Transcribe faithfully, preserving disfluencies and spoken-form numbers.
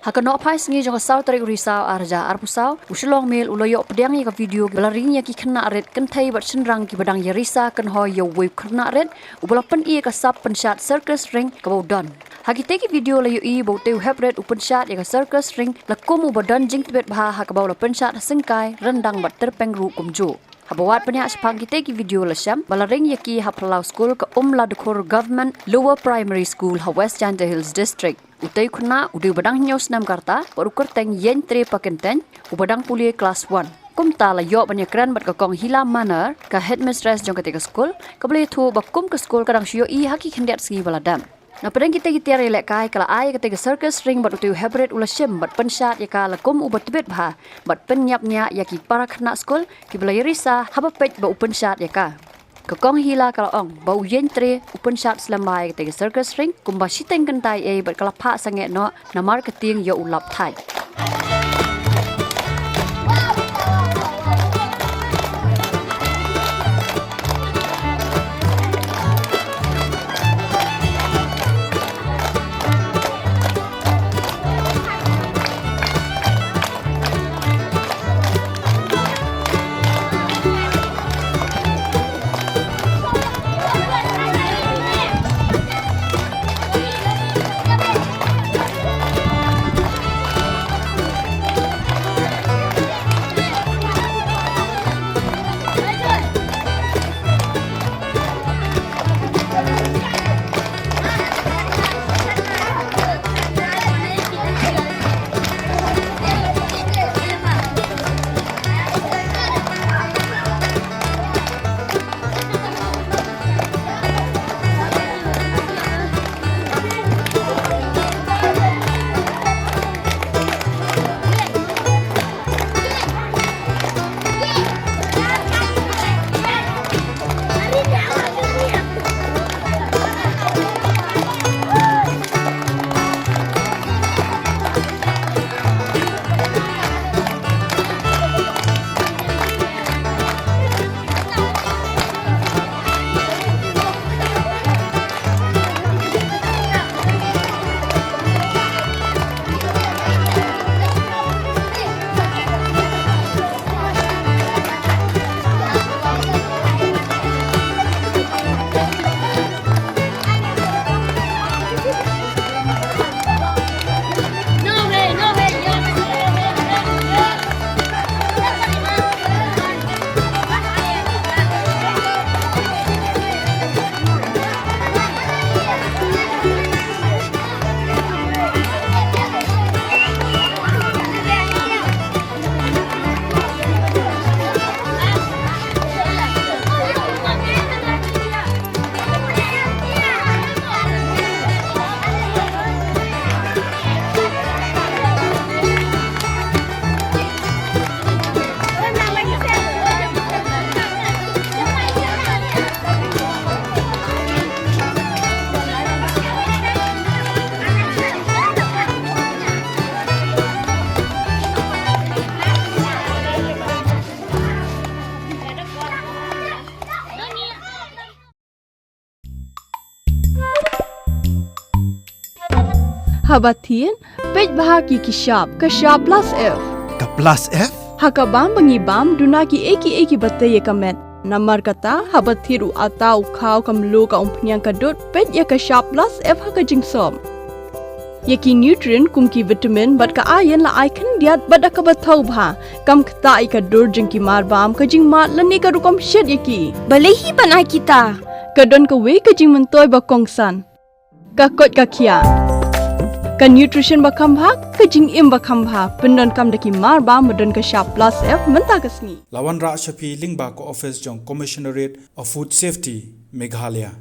Ha ka nohphai sngi jong ka saw tarik u Risaw ar hajar arphew saw, u Shillong Mail u la ïoh pdiang ïa ka video ba la ring ïa ki khynnah rit kynthei bad shynrang kiba dang ïa risa kynhoi ïa uwei u khynnah rit uba la pyni ïa ka sap pynshad circus ring kaba u don. Ha kitei ki video la ïohi ba utei u hep rit u pynshad ïa ka circus ring la kum uba don jingtbit bha ha kaba u la pynshad ha syngkai, ryndang bad tyrpeng ruh kumjuh. Haba wad bniah shaphang kitei ki video la shem ba la ring ïa ki ha phyllaw skul ka Umladkhur Government Lower Primary School ha West Jaintia Hills District. Utei u khynnah u dei uba dang hynñiew snem ka rta bad u kyrteng Ïeng Tre Pakyntein uba dang pule klas one. Kumta la ïoh ban ïakren bad ka Kong Hila Manar, ka headmistress jong katei ka skul, kaba la ïathuh ba kum ka skul ka dang shu ïohi ha ki khyndiat sngi ba la dep. Napdeng kitei ki tiar ïalehkai ka la ai ïa katei ka circus ring bad utei u hep rit u la shim bad pynshad ïa ka la kum uba tbit bha bad pynïap ñiah ïa ki para khynnah skul kiba la ïa risa haba peit ba u pynshad ïa ka. Ka Kong Hila ka la ong ba u Ïeng Tre u pynshad slem bha ïa katei ka circus ring kumba shiteng kynta ei bad ka la phah sangeh noh namar ka tieng ïa u lap thait. Haba thied, peit bha ki ki shap, ka shap plus F. Ka plus F? Ha ka bam ba ngi bam, duna ki ei ki ei kiba tei ïa ka met. Namar kata, haba thied u atta, u khaw, ka mluh, ka umphniang, ka dud, peit ïa ka shap plus F ha ka jingsop. Ïa ki nutrient kum ki vitamin bad ka iron la ai khyndiat bad da kaba thaw bha. Kam ktah ïa ka dur jong ki marbam, ka jingmad lane ka rukom shet ïa ki. Balei hi ban ai kita? Ka don kawei ka jingmyntoi ba kongsan. Ka koit ka khiah. Ka nutrition ba kham bha, ka jingim ba kham bha. Pyndonkam da ki marbam ba don ka shap plus F mynta ka sngi. La wanrah sha phi lyngba ka office jong Commissionerate of Food Safety, Meghalaya.